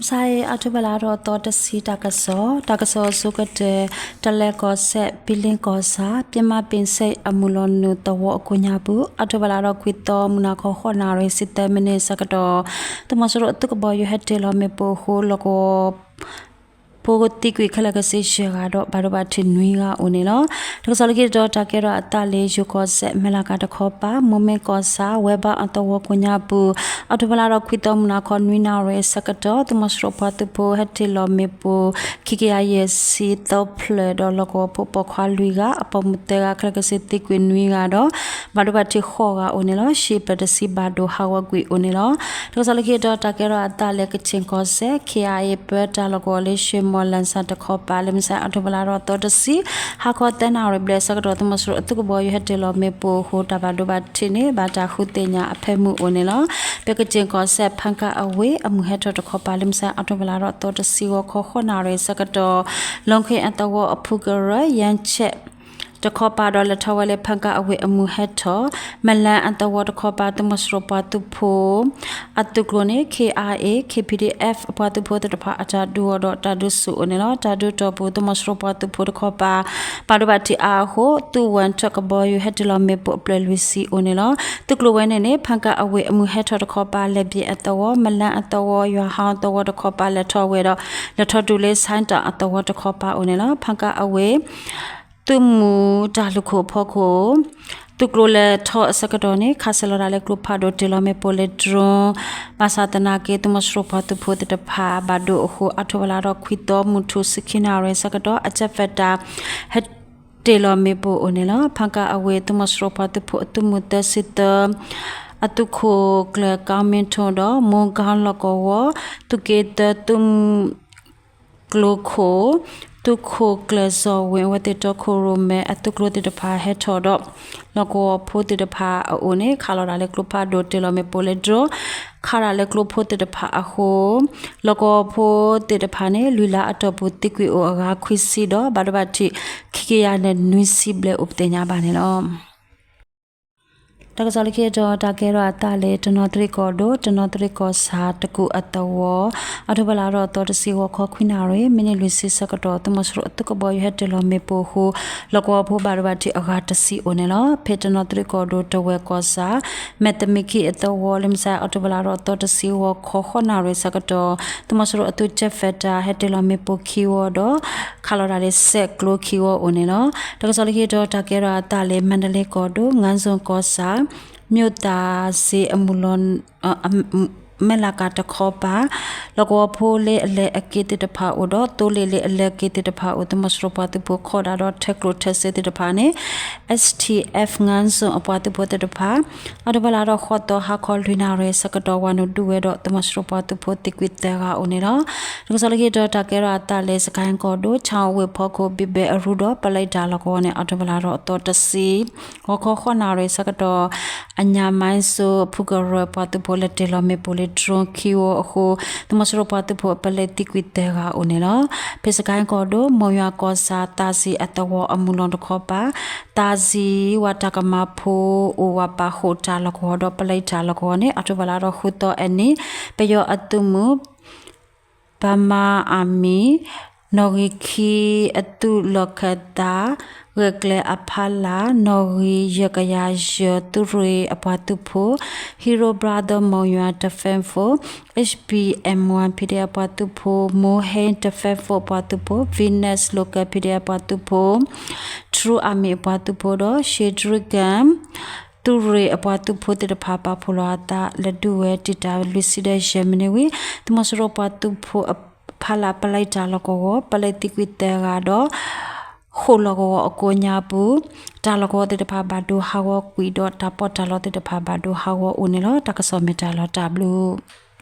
မုၢ်ဆါအံၤ အီးထိဘၢၣ်လါထီၣ်သီတဆံတၢ်ကစီၣ်, တၢ်ကစီၣ်အဆိကတၢၢ်, တလဲၤကီၢ်စဲၣ် ပံလ့ကီၢ်ဆၣ် ပံမါပ့ၣ်ဆဲးအမုၢ်လီၤနုာ်သဝီအကိးညါပူၤ အီးထိဘၢၣ်လါထီၣ်ခွံသီ မုၢ်နၤခီ ဃိးနၣ်ရံၣ် ဆံသၢမံးနံးဆၢကတီၢ် သုးမီၤစိရိၤအသုးကဘီယူၤဟဲတ့ၢ်လီၤမ့ၣ်ပိၢ်အဃိ လီၢ်ကဝီၤ ဖိသံကွံာ်ခဲလၢာ်ကဆံယဲၢ်ဂၤဒီး ဘၣ်ဒိဘၣ်ထံးနွံဂၤအိၣ်န့ၣ်လီၤ. တၢ်ကစီၣ်လၢခံတတီၤ တၢ်ကဲထီၣ်အသးလၢယိၤကီၢ်စဲၣ် မဲၣ်လးကၤတခီပၤ မိၢ်မ့ၢ်ကီၢ်ဆၣ် ဝဲဘါအသဝီကိးညါပူၤ အီးထိဘၢၣ်လါထီၣ်ခွံသီ မုၢ်နၤခီနွံနၣ်ရံၣ်အဆၢကတီၢ် သုးမီၤစိရိၤပှၤသုးဖိဟဲတ့ၢ်လီၤမ့ၣ်ပိၢ် ခံကယၤယဲၢ်ဆံသၢဖျၢၣ်ဒီး လီၢ်ကဝီၤဖိပိာ်ခွါလွံၢ်ဂၤ အပိာ်မုၣ်သၢဂၤ ခဲလၢာ်ကဆံသံကွံာ်နွံဂၤဒီး ဘၣ်ဒိဘၣ်ထံးဃိးဂၤအိၣ်န့ၣ်လီၤ. ဟံၣ်ပၢၢ်တဆံဘၣ်ဒိဟးဂီၤကွံာ်အိၣ်န့ၣ်လီၤ. တၢ်ကစီၣ်လၢခံတတီၤ တၢ်ကဲထီၣ်အသးလၢကခ့ၣ်ကီၢ်စဲၣ် ခ့ၣ်အါအ့ၣ် ပၢတၢ်လီၢ်ကဝီၤလၢ ရှ့ၣ်မီၣ်လၣ်စၣ်တခီပၤ လၢမုၢ်ဆါ အီးထိဘၢၣ်လါထီၣ်သီတဆံ ဟါခီသၢနၣ်ရံၣ်ဘျဲၣ်အဆၢကတီၢ် သုးမီၤစိရိၤအသုးကဘီယူၤဟဲတ့ၢ်လီၤမ့ၣ်ပိၢ်အဃိ တၢ်ဘၣ်ဒိဘၣ်ထံးန့ၣ် ဘၣ်တၢ်ဃုသ့ၣ်ညါအဖၢမုၢ်အိၣ်န့ၣ်လီၤ. ဖဲကခ့ၣ်ကီၢ်စဲၣ် ဖၣ်ကၣ်အဝ့ၢ် အမုၢ်ဟဲထီၣ်တခီပၤ လၢမုၢ်ဆါ အီးထိဘၢၣ်လါထီၣ်သီတဆံ ဂီၤခီဃိးနၣ်ရံၣ်အဆၢကတီၢ် လီၢ်ခ့ၣ်အသဝီအဖုကရၢ ယဲၣ်ဆဲး တခီပၤဒီး လဲၤထီၣ်ဝဲလၢ ဖၣ်ကၣ်အဝ့ၢ်အမုၢ်ဟဲထီၣ်, မဲၣ်လၣ်အသဝီတခီပၤ သုးမီၤစိရိၤပှၤသုးဖိ အသုးကျိၤန့ၣ် ခ့ၣ်အါအ့ၣ် ခ့ၣ်ပံၣ်ဒံၣ်အ့ၣ် အပှၤသုးဖိသ့ၣ်တဖၣ် အတၢ်ဒုးအီၤဒီး တၢ်ဒုးဆူၣ်အိၣ်န့ၣ်လီၤ. တၢ်ဒုးတီၢ်ပူၤ သုးမီၤစိရိၤပှၤသုးဖိတခီပၤ ဘၣ်ဒိဘၣ်ထံးအါအဃိ သုးဝၣ်ထၢၣ်ကဘီယူၤဟဲတ့ၢ်လီၤမ့ၣ်ပိၢ်အဖျၢၣ်လွံၢ်ဆံအိၣ်န့ၣ်လီၤ. သုးကျိၤဝဲန့ၣ်န့ၣ် ဖၣ်ကၣ်အဝ့ၢ်အမုၢ်ဟဲထီၣ်တခီပၤ လဲၤဘ့ၣ်အသဝီ, မဲၣ်လၣ်အသဝီ, ယွၤဟါအသဝီတခီပၤ လဲၤထီၣ်ဝဲဒီး လဲၤထီၣ်တုၤလၢ ဆၣ်တၣ်အသဝီတခီပၤအိၣ်န့ၣ်လီၤ. ဖၣ်ကၣ်အဝ့ၢ် သုးမုၢ်တၢ်လုၢ်ခိၣ်အဖီခိၣ် သုးကျိၤလဲၤထီၣ်အဆၢကတီၢ်န့ၣ် ခးဆဲးလီၤတၢ်လၢကျိဖးဒိၣ်တ့ၢ်လီၤမ့ၣ်ပိၢ်လၢ drone ဘၣ်ဆၣ်သနာ်က့ သုးမီၤစိရိၤပှၤသုးဖိသ့ၣ်တဖၣ် ဘၣ်ဒိအဃိ အီးထိဘၢၣ်လါထီၣ်ခွံသီ မုၢ်ထူၣ်ဆံခံနၣ်ရံၣ်အဆၢကတီၢ် အjet fighter ဟဲတ့ၢ်လီၤမ့ၣ်ပိၢ်အိၣ်န့ၣ်လီၤ. ဖၣ်ကၣ်အဝ့ၢ် သုးမီၤစိရိၤပှၤသုးဖိအသုးမုၢ်သၢဆံသၢ အသုးခိၣ်ကျၢၢ် ကီမ့ထိၣ်ဒီး မိၢ်ကါလီၢ်ကဝီၤ သုးက့သၢသုး ကျိခိၣ် သုးခိၣ်ကျၢၢ်စီၤဝ့ၣ် အဝဲသ့ၣ်တီခိၣ်ရိၣ်မဲ အသုးကျိၤသ့ၣ်တဖၣ်ဟဲထီၣ်ဒီး လီၢ်ကဝီၤဖိသ့ၣ်တဖၣ်အအိၣ်န့ၣ် ခးလီၤတၢ်လၢကျိဖးဒိၣ်တ့ၢ်လီၤမ့ၣ်ပိၢ်လၢ drone ခးတၢ်လၢကျိဖိသ့ၣ်တဖၣ်အဃိ လီၢ်ကဝီၤဖိသ့ၣ်တဖၣ်န့ၣ် လွံၢ်လါအတီၢ်ပူၤသံကွံာ်အိၣ်အဂၤခွံဆံဒီး ဘၣ်ဒိဘၣ်ထံး ခံကယၤန့ၣ်နွံဆံဘျဲၣ်အိၣ်ပသ့ၣ်ညါဘၣ်န့ၣ်လီၤ. တၢ်ကစီၣ်လၢခံတတီၤ တၢ်ကဲထီၣ်အသးလၢ တနီသရံၣ်ကီၢ်ဒိၣ် တနီသရံၣ်ကီၢ်ဆၣ်တကူၣ်အသဝီ အီးထိဘၢၣ်လါထီၣ်သီတဆံ ဂီၤခီခွံနၣ်ရံၣ် မံးနံးလွံၢ်ဆံဆၢကတီၢ် သုးမီၤစိရိၤအသုးကဘီယူၤဟဲတ့ၢ်လီၤမ့ၣ်ပိၢ်အဃိ လီၢ်ကဝီၤဖိဘၣ်ဒိဘၣ်ထံးအဂၤတဆံအိၣ်န့ၣ်လီၤ. ဖဲတနီသရံၣ်ကီၢ်ဒိၣ် တဝဲၢ်ကီၢ်ဆၣ် မဲၢ်သမံးခံအသဝီ လၢမုၢ်ဆါ အီးထိဘၢၣ်လါထီၣ်သီတဆံ ဂီၤခီဃိးနၣ်ရံၣ်ဆၢကတီၢ် သုးမီၤစိရိၤအသုး jet fighter ဟဲတ့ၢ်လီၤမ့ၣ်ပိၢ်ခံဝီဒီး ခးလီၤတၢ်လၢစဲးကျိခံဝီအိၣ်န့ၣ်လီၤ. တၢ်ကစီၣ်လၢခံတတီၤ တၢ်ကဲထီၣ်အသးလၢ မါဒလ့ကီၢ်ဒိၣ် ငါးစုံကီၢ်ဆၣ် မၠိၣ်သၣ်စ့အမုၢ်လီၤ မဲၣ်လးကၤတခီပၤ လီၢ်ကဝီၤဖိလၢအလဲၤအက့ၤသ့ၣ်တဖၣ်အိၣ်ဒီး သိလ့ၣ်လၢအလဲၤက့ၤသ့ၣ်တဖၣ်အိၣ် သုးမီၤစိရိၤပှၤသုးဖိခိးတၢ်ဒီး ထဲကျိၣ်ထဲစ့သ့ၣ်တဖၣ်န့ၣ် S T F ငါးစုံအပှၤသုးဖိသ့ၣ်တဖၣ် အီးထိဘၢၣ်လါထီၣ်ဃိးသီ ဟါခီလွံၢ်နၣ်ရံၣ်ဆၢကတီၢ် ဝၤနုာ်ဒုးဝဲဒီး သုးမီၤစိရိၤပှၤသုးဖိသံကွံာ်သၢဂၤအိၣ်န့ၣ်လီၤ. တၢ်ကစီၣ်လၢခံတတီၤ တၢ်ကဲထီၣ်အသးလၢ စကဲၣ်ကီၢ်ဒိၣ် ဆၣ်ဝ့ၢ်ဖီခိၣ် ဘံၣ်ဘဲအရူဒီး ပလဲတၢ်လီၢ်ကဝီၤန့ၣ် အီးထိဘၢၣ်လါထီၣ်သီတဆံ ဂီၤခီဃိးနၣ်ရံၣ်ဆၢကတီၢ် အညၣ်မါစိ ဖုကရၢၢ်ပှၤသုးဖိလဲၤတ့ၢ်လီၤမ့ၣ်ပိၢ်လၢ drone ခံဝီအဃိ သုးမီၤစိရိၤပှၤသုးဖိအပလဲသံကွံာ်သၢဂၤအိၣ်န့ၣ်လီၤ. ဖဲစကဲၣ်ကီၢ်ဒိၣ် မိၢ်ယွၤကီၢ်ဆၣ် သးစံအသဝီအမုၢ်လီၤတခီပၤ သးစံ ဝၤတၢ်ကမၤဖိအိၣ်ဝၤပာ်ဃုာ်တၢ်လီၢ်ကဝီၤဒီး ပလဲတၢ်လီၢ်ကဝီၤန့ၣ် အီးထိဘၢၣ်လါထီၣ်ဃုသီအနံၤ ပယီၤအသုးမုၢ် Burma Army နီၣ်ဂံၢ်ခံအသုးလီၢ်ခၢၣ်သး ဂဲၤကျဲအဖီလာ် နီၣ်ဂံၢ်ယဲၢ်ကယၤယဲၢ် သုးရ့ၣ်အပှၤသုးဖိ Hero Brother မိၢ်ယွၤ Defense Force, H P M one P D F အပှၤသုးဖိ, Mohe Defense Force အပှၤသုးဖိ, Venus Local P D F အပှၤသုးဖိ, True Army အပှၤသုးဖိဒီး ရှ့ဒြံကၣ် သုးရ့ၣ်အပှၤသုးဖိသ့ၣ်တဖၣ် ပာ်ဖှိၣ်လီၤအသး လဲၤဒုးဝဲတံာ်တာ်လွံၢ်ဆံဒီးယဲၢ်မံးနံးဝံၤ သုးမီၤစိရိၤပှၤသုးဖိအဖီလာ် ပလဲတၢ်လီၢ်ကဝီၤ ပလဲသံကွံာ်သၢဂၤဒီး ဃိၣ်လီၢ်ကဝီၤအကိးညါပူၤ တၢ်လီၢ်ကဝီၤသ့ၣ်တဖၣ်ဘၣ်ဒိဟးဂီၤကွံာ်ဒီး တၢ်ပီးတၢ်လီသ့ၣ်တဖၣ်ဘၣ်ဒိဟးဂီၤအိၣ်န့ၣ်လီၤ. တၢ်ကစီၣ်မ့ၢ်တၢ်လီၤတၢ်ဘျုး